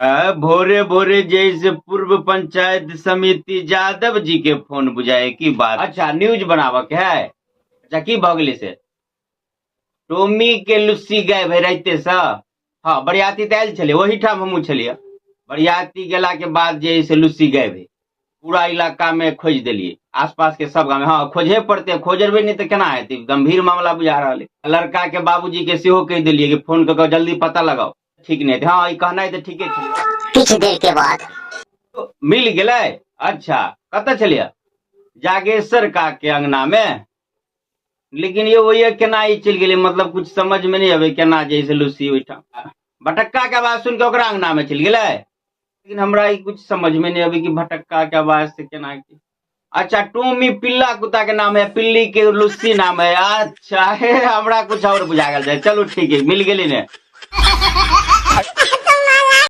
भोरे भोरे जैसे पूर्व पंचायत समिति यादव जी के फोन बुझाए की बात। अच्छा न्यूज बनाबऽ के है। अच्छा की भऽ गेलै से? टोमी के लुस्सी गायब है राइते से। हाँ बरियाती तऽ आयल छलै, ओहिठाम हमहूँ छलियै। बरियाती गेला के बाद जे है से लुस्सी गायब है, पूरा इलाका में खोजि देलियै, आसपास के सब गाँव में। हाँ खोजे पड़तै, खोजबै नहि तऽ केना हेतै, गंभीर मामला बुझा रहल है। लड़का के बाबूजी के सेहो कहि देलियै कि फोन कऽ कऽ जल्दी पता लगाउ, ठीक नहि हेतै। हाँ ई कहनाइ तऽ ठीके छलै। किछु देर के बाद मिल गेलै। अच्छा कतऽ छलियै? जागेश्वर का के अंगना में। लेकिन ये वही केना ई चलि गेलै, मतलब कुछ समझ में नहीं अबै केना जे से लूसी ओहिठाम भटक्का के आवाज सुन के ओकरा अंगना में चलि गेलै। लेकिन हमरा ई कुछ समझ में नहीं अबै कि भटक्का के आवाज से केना की। अच्छा टोमी पिल्ला कुत्ता के नाम है, पिल्ली के लुस्सी नाम है। अच्छा हे हमरा कुछ और बुझा गेल। चलू ठीक है, मिल गेली ने।